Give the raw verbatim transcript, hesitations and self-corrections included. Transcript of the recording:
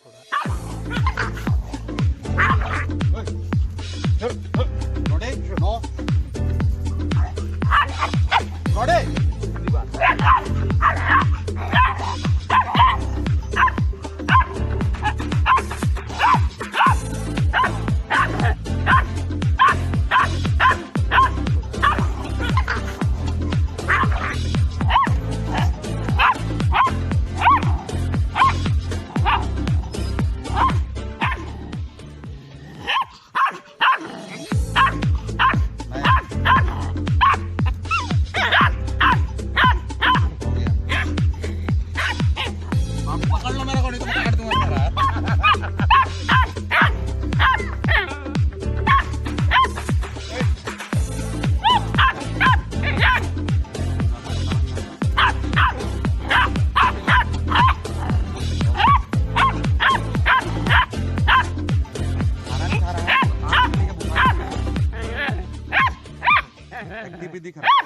थोड़ा। रोडे, नो। रोडे। पकड़ लो मेरे को, नहीं तो मैं काट दूंगा सारा। दिख रहा है।